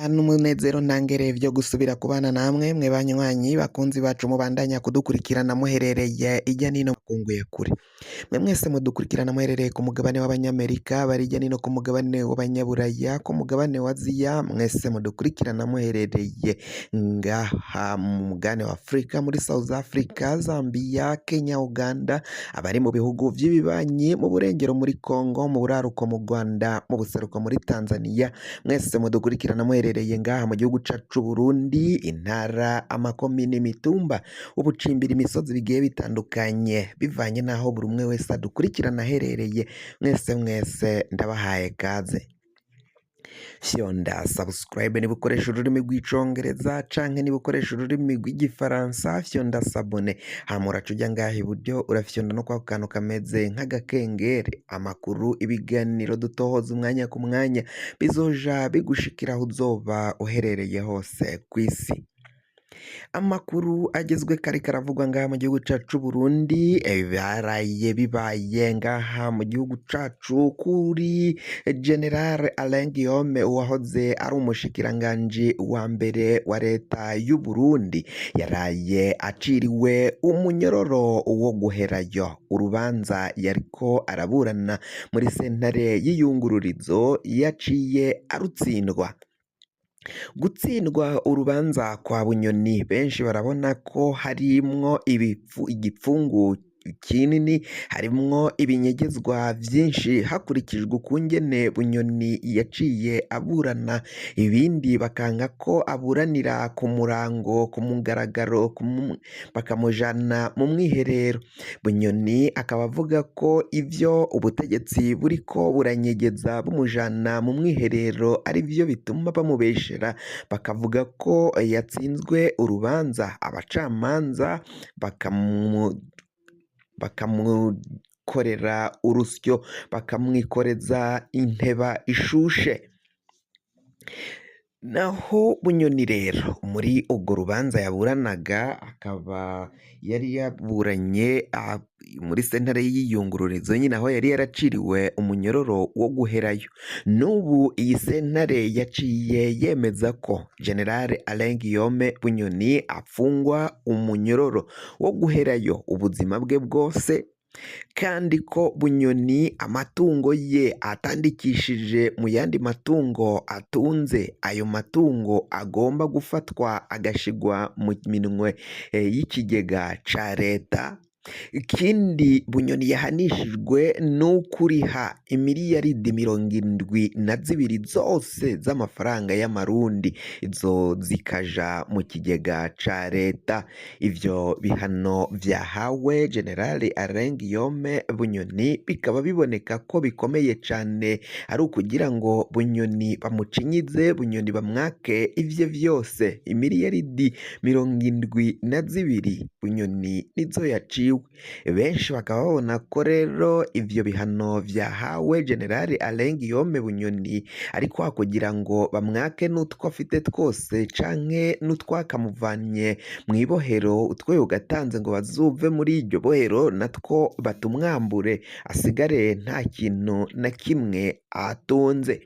N'umunezero ntangere vyo gusubira kubana namwe mwe banywanyi bakunzi bacu mubandanya kudukurikirana muherereye irya nino makungu ya kure. Mwe mwese mudukurikirana muherereye ku mugabane w'abanyamerika, bari hirya nino ku mugabane w'abanyaburaya, ku mugabane wa Aziya, mwese mudukurikirana muherereye ngaha mu mugabane wa Afrika, muri South Africa, Zambia, Kenya, Uganda, abari mu bihugu vy'ibibanyi, mu burengero muri Congo, mu buraruko mu Rwanda, mu buseruko muri Tanzania, mwese mudukurikirana muherereye ngaha mu gihugu cacu c'Uburundi, intara, amakomine, imitumba, ubucimbira, imisozi bigiye bitandukanye, bivanye n'aho buri umwe wese adukurikirana aherereye, mwese mwese ndabahaye kaze. Fyonda subscribe niba ukoresha ururimi rw'icongereza canke niba ukoresha ururimi rw'igifaransa, fyonda s'abonner, hama uraca uja ngaha iburyo, urafyonda no kwako kantu kameze nk'agakengeri. Amakuru, ibiganiro dutohoza umwanya ku mwanya bizoja bigushikira aho uzoba uherereye hose kw'isi. Amakuru agezwe kare karavugwa ngaha mu gihugu cacu c'Uburundi, baraye bibaye ngaha mu gihugu cacu kuri General Alain Guillaume uwahoze ari umushikiranganji wa mbere wa leta y'u Burundi, yaraye aciriwe umunyororo wo guherayo. Urubanza yariko araburana muri sentare y'iyungururizo yaciye arutsindwa. Gutsindwa urubanza kwa Bunyoni, benshi barabona ko harimwo igipfungu kinini, harimwo ibinyegezwa vyinshi hakurikijwe ukungene Bunyoni yaciye aburana, ibindi bakanga ko aburanira ku murango, ku mugaragaro, bakamujana mu mwiherero. Bunyoni akaba avuga ko ivyo ubutegetsi buriko buranyegeza bumujana mu mwiherero ari vyo bituma bamubeshera, bakavuga ko yatsinzwe urubanza, abacamanza bakamukorera urusyo, bakamwikoreza inteba ishushe. Naho Bunyoni rero muri urwo rubanza yaburanaga, akaba yari yaburanye muri sentare y'iyungururizo nyine aho yari yaraciriwe umunyororo wo guherayo. N'ubu iyi sentare yaciye yemeza ko General Alain Guillaume Bunyoni apfungwa umunyororo wo guherayo ubuzima bwe bwose, kandi ko Bunyoni amatungo ye atandikishije mu yandi matungo atunze, ayo matungo agomba gufatwa agashigwa mu minwe y'ikigega ca leta. Ikindi Bunyoni yahanishijwe ni ukuriha imiliyaridi 72 zose z'amafaranga y'amarundi, izo zikaja mu kigega ca leta. Ivyo bihano vyahawe General Alain Guillaume Bunyoni bikaba biboneka ko bikomeye cane, ari ukugira ngo Bunyoni bamucinyize, Bunyoni bamwake ivye vyose. Imiliyaridi 72 Bunyoni nizo yaciwe. Benshi bakaba babona ko rero ivyo bihano vyahawe General Alain Guillaume Bunyoni ariko kugira ngo bamwake n'utwo afite twose canke n'utwakamuvanye mw'ibohero, utwo yogatanze ngo bazuve muri iryo bohero natwo batumwambure, asigare nta kintu na kimwe atunze.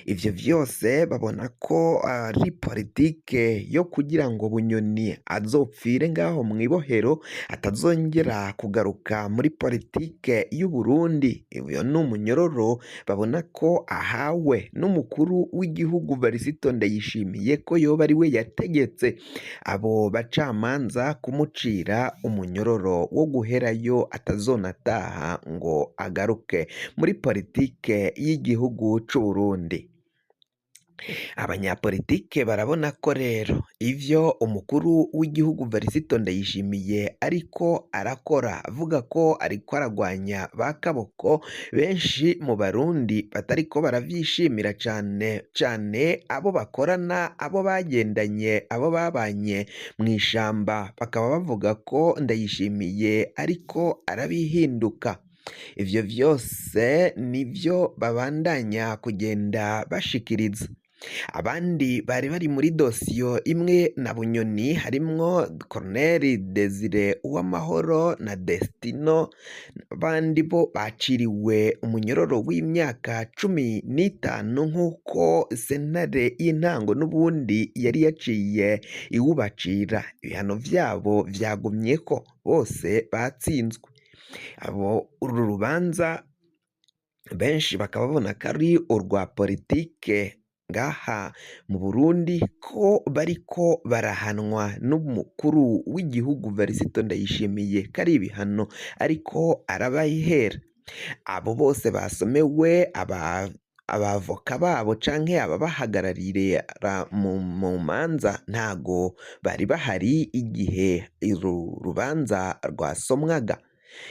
Ivyo vyose babona ko ari politike yo kugira ngo Bunyoni azopfire ngaho mw'ibohero, atazongera kugaruka muri politike y'Uburundi. Uyo ni umunyororo babona ko ahawe n'umukuru w'igihugu Varisito Ndayishimiye, ko yoba ari we yategetse abo bacamanza kumucira umunyororo wo guherayo, atazonataha ngo agaruke muri politike y'igihugu c'Uburundi. Abanyapolitike barabona ko rero ivyo umukuru w'igihugu Varisito Ndayishimiye ariko arakora, avuga ko ariko aragwanya ba kaboko, benshi mu Barundi batariko baravyishimira cane cane abo bakorana, abo bagendanye, abo babanye mw'ishamba, bakaba bavuga ko Ndayishimiye ariko arabihinduka. Ivyo vyose nivyo babandanya kugenda bashikiriza. Abandi bari bari muri dosiyo imwe na Bunyoni harimwo Colonel Desire Uwamahoro na Destino, abandi bo baciriwe umunyororo w'imyaka 15 nk'uko sentare y'intango n'ubundi yari yaciye iwubacira. Ibihano vyabo vyagumyeko, bose batsinzwe. Abo uru rubanza benshi bakaba babona ko ari urwa politike ngaha mu Burundi, ko bariko barahanwa n'umukuru w'igihugu Varisito Ndayishimiye, ko ari ibihano ariko arabayihera. Abo bose basomewe abavoka babo canke ababahagararira mu manza ntago bari bahari igihe uru rubanza rwasomwaga.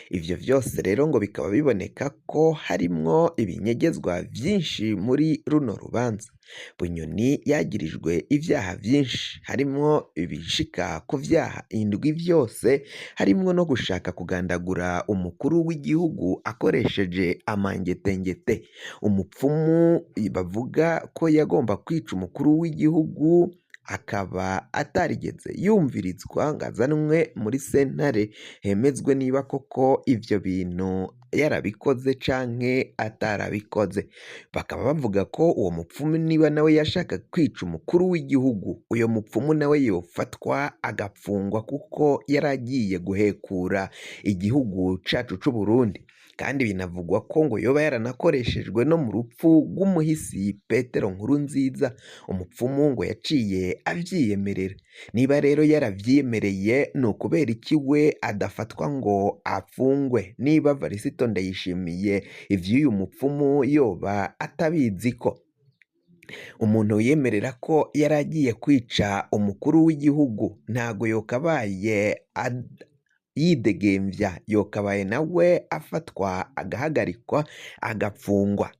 Ivyo vyose rero ngo bikaba biboneka ko harimwo ibinyegezwa vyinshi muri runo rubanza. Bunyoni yagirijwe ivyaha vyinshi harimwo ibishika ku vyaha 7 vyose, harimwo no gushaka kugandagura umukuru w'igihugu akoresheje amangetengete. Umupfumu bavuga ko yagomba kwica umukuru w'igihugu akaba atarigeze yumvirizwa ngo azanwe muri sentare hemezwe niba koko ivyo bintu yarabikoze canke atarabikoze. Bakaba bavuga ko uwo mupfumu niba nawe yashaka kwica umukuru w'igihugu, uyo mupfumu nawe yofatwa agapfungwa kuko yaragiye guhekura igihugu cacu c'Uburundi. Kandi binavugwa ko ngo yoba yaranakoreshejwe no mu rupfu rw'umuhisi Petero Nkurunziza. Umupfumu ngo yaciye avyiyemerera. Niba rero yaravyiyemereye, ni ukubera iki we adafatwa ngo apfungwe? Niba Varisito Ndayishimiye ivy'uyu mupfumu yoba atabiziko, umuntu yemerera ko yaragiye kwica umukuru w'igihugu ntago yokabaye yidegemvya, yokabaye nawe afatwa agahagarikwa agapfungwa.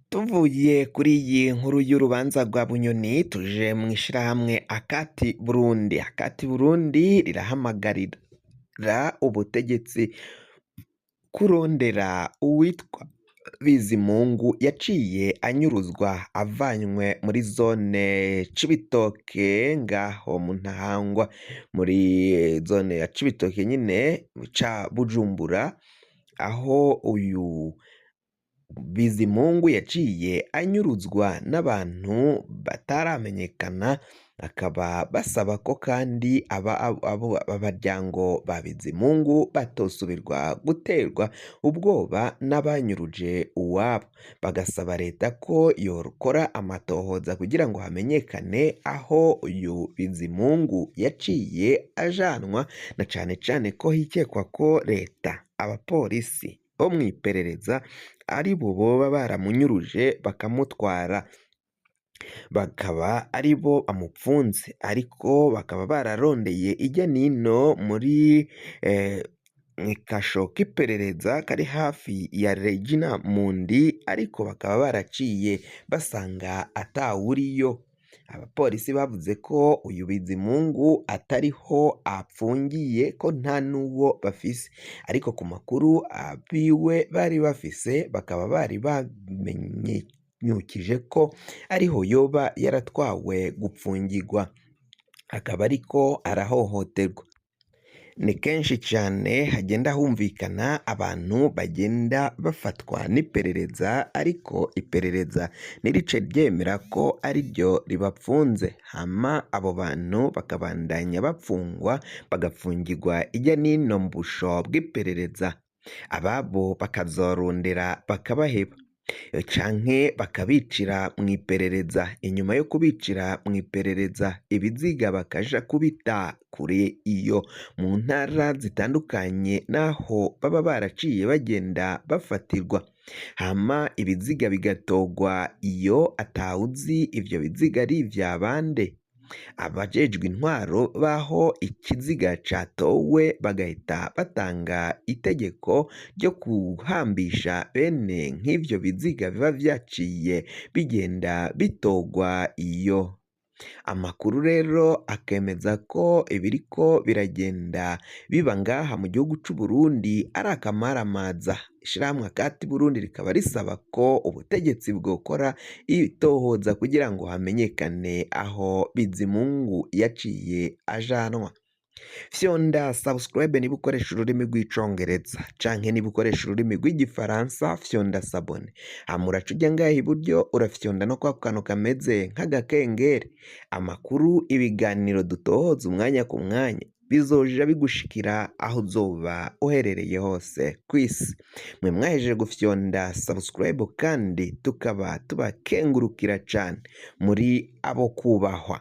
Tuvuye kuri iyi nkuru y'urubanza rwa Bunyoni, tuje mw'ishirahamwe Akati Burundi. Akati Burundi rirahamagarira ubutegetsi kurondera uwitwa Bizimungu yaciye anyuruzwa avanywe muri zone Cibitoke ngaho mu Ntahangwa, muri zone ya Cibitoke nyine ca Bujumbura, aho uyu Bizimungu yaciye anyuruzwa n'abantu bataramenyekana, akaba basaba ko kandi abaryango ba Bizimungu batosubirwa guterwa ubwoba n'abanyuruje uwabo. Bagasaba leta ko yorokora amatohoza kugira ngo hamenyekane aho uyu Bizimungu yaciye ajanwa, na cane cane ko hikekwa ko leta, abapolisi bo mw'iperereza ari bo boba baramunyuruje bakamutwara, bakaba ari bo bamupfunze, ariko bakaba bararondeye ijya nino muri kasho k'iperereza kari hafi ya Regina Mundi, ariko bakaba baraciye basanga atawuriyo. Abapolisi bavuze ko uyu Bizimungu atariho apfungiye, ko nta n'uwo bafise, ariko ku makuru abiwe bari bafise bakaba bari bamenyukije ko ariho yoba yaratwawe gupfungirwa, akaba ariko arahohoterwa. Ni kenshi cane hagenda humvikana abantu bagenda bafatwa n'iperereza, ariko iperereza ntirice ryemera ko ariryo ribapfunze, hama abo bantu bakabandanya bapfungwa, bagapfungirwa ijya nino mu busho bw'iperereza, ababo bakazorondera bakabaheba canke bakabicira mw'iperereza. Inyuma yo kubicira mw'iperereza, ibiziga bakaja kubita kure iyo mu ntara zitandukanye naho baba baraciye bagenda bafatirwa, hama ibiziga bigatogwa iyo atawuzi ivyo biziga ari ivya bande. Abajejwe intwaro baho ikiziga catowe bagahita batanga itegeko ryo kuhambisha bene nk'ivyo biziga biba vyaciye bigenda bitogwa iyo. Amakuru rero akemeza ko ibiriko biragenda biba ngaha mu gihugu c'u Burundi ari akamaramaza. Ishirahamwe Akati Burundi rikaba risaba ko ubutegetsi bwokora itohoza kugira ngo hamenyekane aho Bizimungu yaciye ajanwa. Fyonda subscribe niba ukoresha ururimi rw'icongereza canke niba ukoresha ururimi rw'igifaransa, fyonda s'abonner. Hama uraca uja ngaha iburyo, urafyonda no kwako kantu kameze nk'agakengeri. Amakuru, ibiganiro dutohoza umwanya ku mwanya bizoja bigushikira aho uzoba uherereye hose kw'isi. Mwe mwahejeje gufyonda subscribe kandi tukaba tubakengurukira cane, muri abo kubahwa.